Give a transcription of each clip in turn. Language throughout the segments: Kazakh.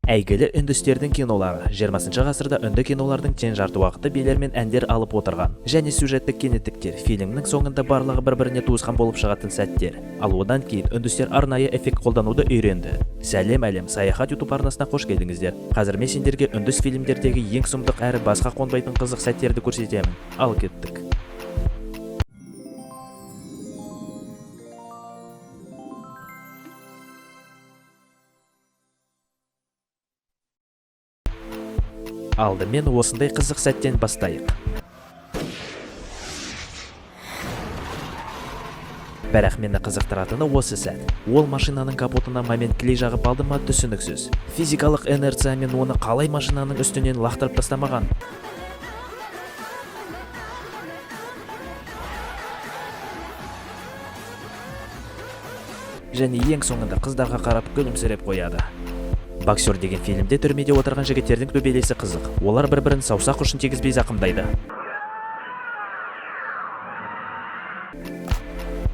Әйгілі үндістердің кинолары. 20 ғасырда үнді кинолардың тең жарты уақыты билер мен әндер алып отырған. Және сюжеттік кенеттіктер, фильмнің соңында барлығы бір-біріне туысқан болып шығатын сәттер. Ал одан кейін үндістер арнайы эффект қолдануды үйренді. Сәлем, әлем! Саяхат YouTube арнасына қош келдіңіздер. Қазір мен сендерге үндіс фильмдердегі ең сұмдық әрі басқа қонбайтын қызық сәттерді көрсетемін. Ал кеттік. Алдымен осындай қызық сәттен бастайық. Бірақ мені қызықтыратыны осы сәт. Ол машинаның капотына момент клей жағып алды ма, түсініксіз. Физикалық инерциямен оны қалай машинаның үстінен лақтырып тастамаған? Және ең соңында қыздарға қарап күлімсіреп қояды. «Боксер» деген фильмде түрмеде отырған жігіттердің төбелесі қызық. Олар бір-бірін саусақ ұшын тигізбей зақымдайды.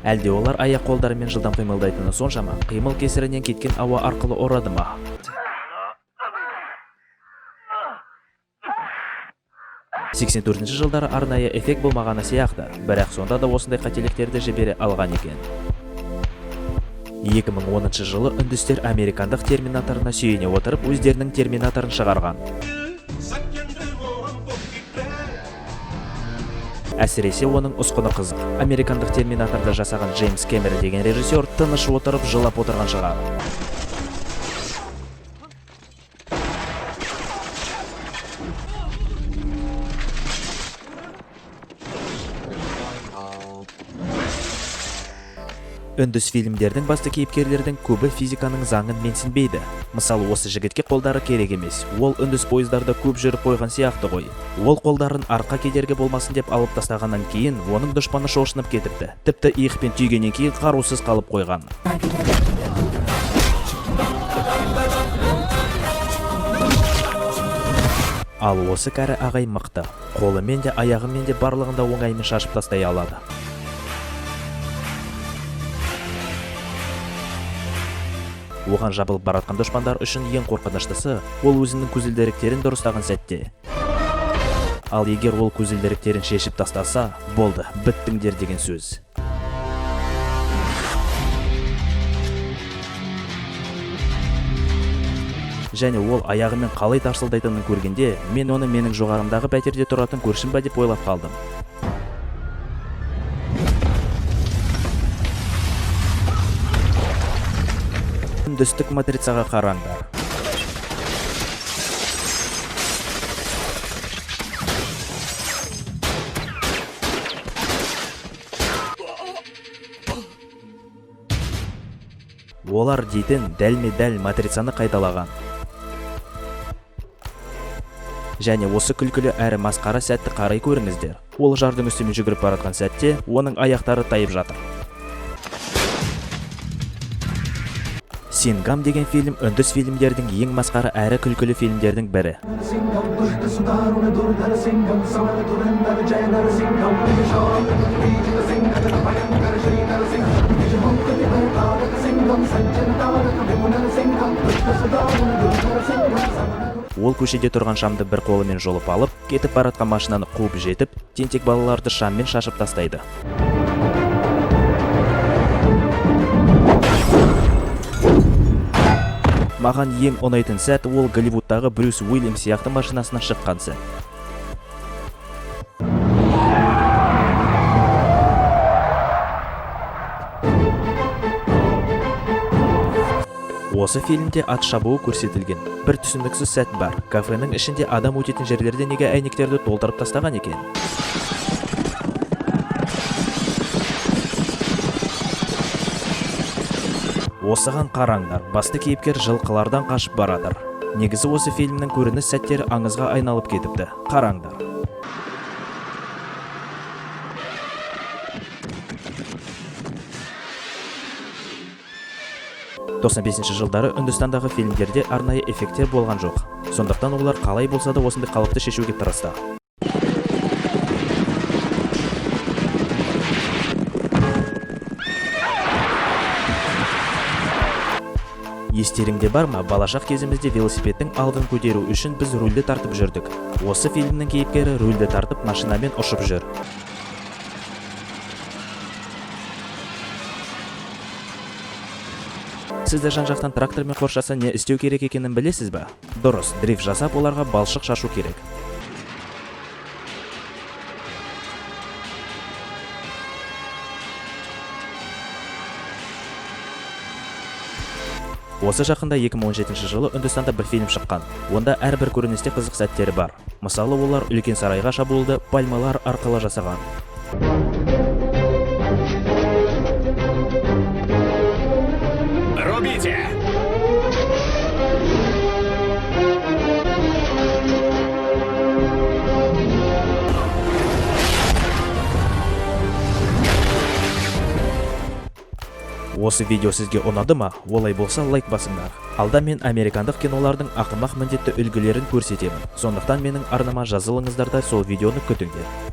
Әлде олар аяқ қолдарымен жылдам қимылдайтыны соншама, қимыл кесірінен кеткен ауа арқылы ұрады ма? 84 жылдары арнайы эффект болмағаны сияқты, бірақ сонда да осындай қателіктерді жібере алған екен. 2010 жылы үндістер американдық «Терминаторына» сүйене отырып, өздерінің «Терминаторын» шығарған. Әсіресе оның ұсқыны қызық. Американдық «Терминаторды» жасаған Джеймс Кэмерон деген режиссер тыныш отырып жылап отырған шығар. Үндіс фильмдердің басты кейіпкерлердің көбі физиканың заңын менсінбейді. Мысалы, осы жігітке қолдары керек емес. Ол үндіс пойыздарда көп жүріп қойған сияқты ғой. Ол қолдарын арқа кедергі болмасын деп алып тастағаннан кейін оның дұшпаны шошынып кетіпті. Тіпті иықпен түйгеннен кейін қарусыз қалып қойған. Ал осы кәрі ағай мықты. Қолымен де, аяғымен де, барлығында оңаймен шашып тастай алады. Оған жабылып баратқан дұшпандар үшін ең қорқыныштысы ол өзінің көзілдіріктерін дұрыстаған сәтте. Ал егер ол көзілдіріктерін шешіп тастаса, болды, біттіңдер деген сөз. Және ол аяғымен қалай тарсылдайтынын көргенде, мен оны менің жоғарымдағы пәтерде тұратын көршім ба деп ойлап қалдым. Үндістік «Матрицаға» қараңдар. Олар дейтін дәлме-дәл «Матрицаны» қайталаған. Және осы күлкілі әрі масқара сәтті қарай көріңіздер. Ол жардың үстімен жүгіріп баратқан сәтте оның аяқтары тайып жатыр. «Сингам» деген фильм үндіс фильмдердің ең масқара әрі күлкілі фильмдердің бірі. Singham दुष्ट सुदारुण दुर्धर सिंघम समर धुरंधर जय नर सिंघम बीजित सिंह भयंकर श्री नरसिंह निज मुक्ति तारक सिंघम सज्जन तारक विपुनर सिंघम दुष्ट सुदारुण दुर्धर सिंघम समर Ол көшеде тұрған шамды бір қолымен жұлып алып, кетіп баратқан машинаны қуып жетіп, тентек балаларды шаммен шашып тастайды. Маған ең ұнайтын сәт ол Голливудтағы Брюс Уильямс сияқты машинасынан шыққан сәт. Осы фильмде ат шабуы көрсетілген. Бір түсініксіз сәт бар. Кафенің ішінде адам өтетін жерлерде неге әйнектерді толтырып тастаған екен? Осыған қараңдар, басты кейіпкер жылқылардан қашып баратыр. Негізі осы фильмнің көрініс сәттері аңызға айналып кетіпті. Қараңдар. 95 жылдары Үндістандағы фильмдерде арнайы эффекттер болған жоқ. Сондықтан олар қалай болса да осындай қалыпты шешуге тырысты. Естеріңде бар ма, балашақ кезімізде велосипедтің алдын көтеру үшін біз рульді тартып жүрдік. Осы фильмнің кейіпкері рульді тартып, машинамен ұшып жүр. Сізді жан-жақтан трактормен қоршаса, не істеу керек екенін білесіз ба? Дұрыс, дрифт жасап, оларға балшық шашу керек. Осы жақында, 2017 жылы, Үндістанда бір фильм шыққан. Онда әрбір көріністе қызық сәттері бар. Мысалы, олар үлкен сарайға шабуылды пальмалар арқылы жасаған. Рубите! Осы видео сізге ұнады ма? Олай болса, лайк басыңдар. Алда мен американдық кинолардың ақымақ міндетті үлгілерін көрсетемін. Сондықтан менің арнама жазылыңыздар да, сол видеоны күтіңдер.